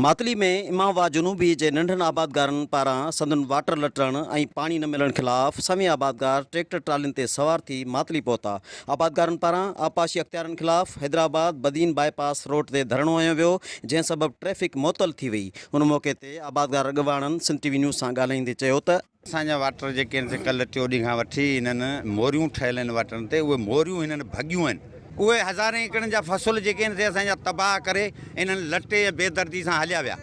ماتلي ۾ امام واهه جنوبي جي ننڍن آبادگارن پاران سندن واٽر لٽڻ ۽ پاڻي نه ملڻ خلاف سوين آبادگار ٽريڪٽر ٽرالين تي سوار ٿي ماتلي پهتا. آبادگارن پاران آبپاشي اختيارين خلاف حيدرآباد بدين باء پاس روڊ تي ڌرڻو هنيو ويو جنهن سبب ٽريفڪ معطل ٿي وئي. ان موقعي تي آبادگار اڳواڻن سنڌ ٽي وي نيوز سان ڳالهائيندي چيو ته. اسان جا واٽر جيڪي آهن سي ڪلهه ٽيون ڏينهن کان وٺي هنن موريون ٺهيل آهن واٽرن تي اهي موريون هنن ڀڳيون آهن. اهي هزارين ايڪڙن جا فصل جيڪي آهن سي اسان جا تباهه ڪري هنن لٽي ۽ بي دردي سان هليا ويا.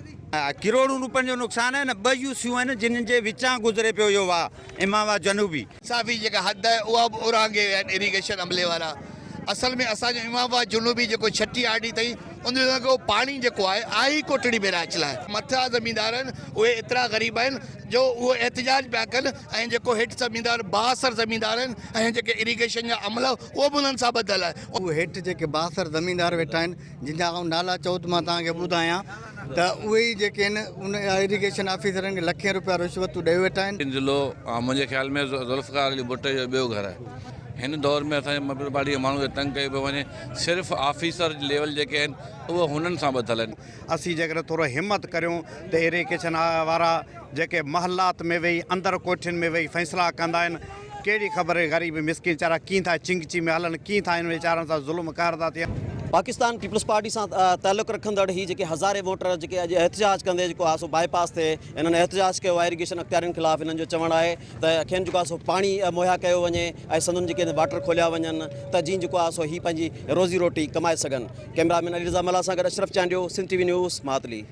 ڪروڙون روپين جو نقصان آهي ۽ ٻه يو سيون آهن جن جي وچان گذري پيو اهو واهه امام واهه جنوبي. صافي جيڪا حد آهي اها به اورانگهي ويا آهن اريگيشن عملي وارا. اصل ۾ اسان جو امام واهه جنوبي جيڪو ڇٽي آر ڊي تائين ان جو ڪو پاڻي جيڪو آهي آهي ئي ڪوٽڙي بيراج لاء. مٿيان زميندار آهن اهي ايترا غريب آهن جو اهو احتجاج پيا ڪن ۽ جيڪو هيٺ زميندار بااثر زميندار آهن ۽ جيڪي اريگيشن جا عملا اهو به انهن سان ٻڌل آهي. اهي هيٺ جيڪي بااثر زميندار ويٺا آهن جن جا آئون نالا چئو ته مان توهان کي ٻڌايان ته اهي ئي جيڪي آهن ان اريگيشن آفيسرن کي لکين روپيا رشوتون ڏئي ويٺا آهن. ضلعو منهنجي خيال ۾ ذوالفقار علي ڀٽي جو ٻيو گهر آهي. هن دور ۾ اسان جي مبر پاڙي جي ماڻهن کي تنگ ڪيو پيو وڃي. صرف آفيسر ليول جيڪي آهن اهي هنن سان ٻڌل آهن. اسين جيڪڏهن ٿورو همت ڪريون ته ايريگيشن وارا جيڪي محلات ۾ ويهي اندر ڪوٺين ۾ ويهي فيصلا ڪندا آهن ڪهڙي خبر غريب مسڪين ويچارا ڪيئن ٿا چنگچي ۾ هلن ڪيئن ٿا انهن ويچارن سان ظلم قهر ٿا ٿين. پاڪستان پيپلز پارٽي سان تعلق رکندڙ هي جيڪي هزارين ووٽر جيڪي اڄ احتجاج ڪندي جيڪو آهي سو باء پاس تي هنن احتجاج ڪيو آهي اريگيشن اختيارين خلاف هنن جو چوڻ آهي ته کين جيڪو آهي سو پاڻي مهيا ڪيو وڃي ۽ سندن جيڪي واٽر کوليا وڃن ته جيئن جيڪو آهي سو هي پنهنجي روزي روٽي ڪمائي سگهن. ڪئميرا مين علي رضا ملاح سان گڏ Ashraf Chandio, Sindh T V news, Matli.